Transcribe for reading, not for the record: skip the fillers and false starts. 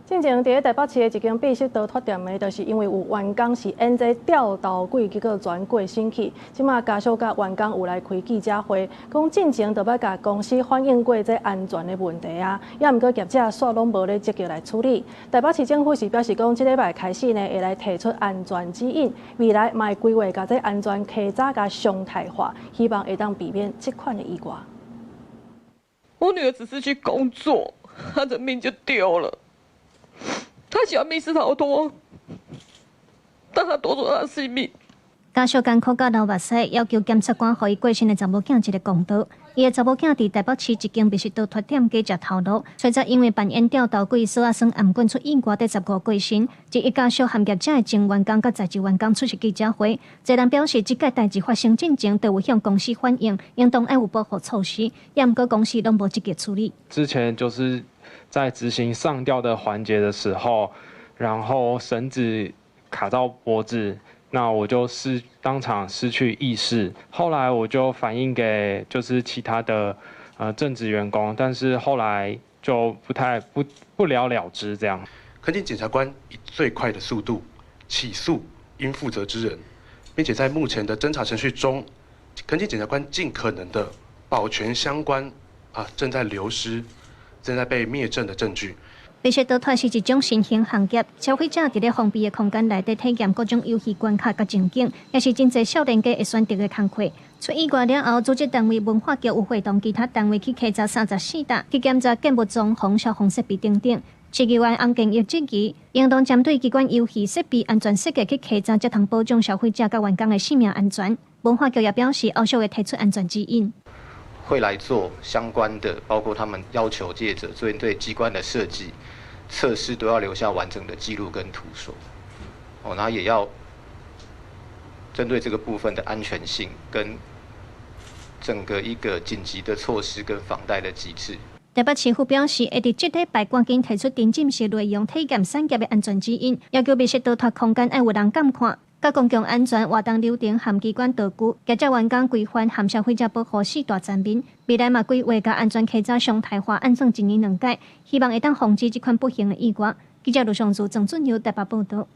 進前佇咧台北市的一間密室逃脫店的，就是因為有員工是演這吊頭鬼，結果全過身去。這馬家屬佮員工有來開記者會，講進前就捌共公司反映過這安全的問題啊，也毋過業者煞攏無咧積極來處理。台北市政府是表示講，這禮拜開始呢，會來提出安全指引，未來嘛會規劃共這安全稽查共常態化，希望會當避免這款的意外。我女兒只是去工作，她的命就丟了。他喜歡密室逃脫，但他奪走他的性命。家屬艱苦佮流目屎，要求檢察官予伊過身的查某囝一個公道。伊的查某囝佇台北市一間密室逃脫店假食頭路，隨則因為扮演吊頭鬼索仔耍頷棍出意外，佇15過身。這一家屬含業者的前員工佮在職員工出席記者會，濟人表示，這個代誌發生進前，就有向公司反映，應當愛有保護措施，也毋過公司攏無積極處理。之前就是在執行上吊的環節的時候，然後繩子卡到脖子，那我就當場失去意識。後來我就反映給就是其他的正職員工，但是後來就不太不不了了之這樣。懇請檢察官以最快的速度起訴應負責之人，並且在目前的偵查程序中，懇請檢察官盡可能的保全相關正在流失、正在被滅證的證據。密室逃脫是一種新興行業，消費者佇咧封閉的空間內底體驗各種遊戲關卡佮情景，也是真濟少年家會選擇的工課。出意外了後，組織單位文化局有會同其他單位去稽查34棟，去檢查建物裝潢、消防設備等等。市議員洪建義質疑，應當針對機關遊戲設備安全設計去稽查，才通保障消費者佮員工的性命安全。文化局也表示，後續會提出安全指引。會來做相關的，包括他們要求業者針對機關的設計、測試都要留下完整的記錄跟圖說。哦，那也要針對這個部分的安全性跟整個一個緊急的措施跟防呆的機制。台北市府表示，會佇這禮拜趕緊提出沉浸式內容體驗產業的安全指引，要求密室逃脫空間愛有人監看。佮公共安全活動流程含機關道具，業者員工規範含消費者保護四大層面。未來嘛規劃共安全稽查常態化，按算一年兩擺，希望會當防止這款不幸的意外。記者盧尚祖、鄭俊友台北報導。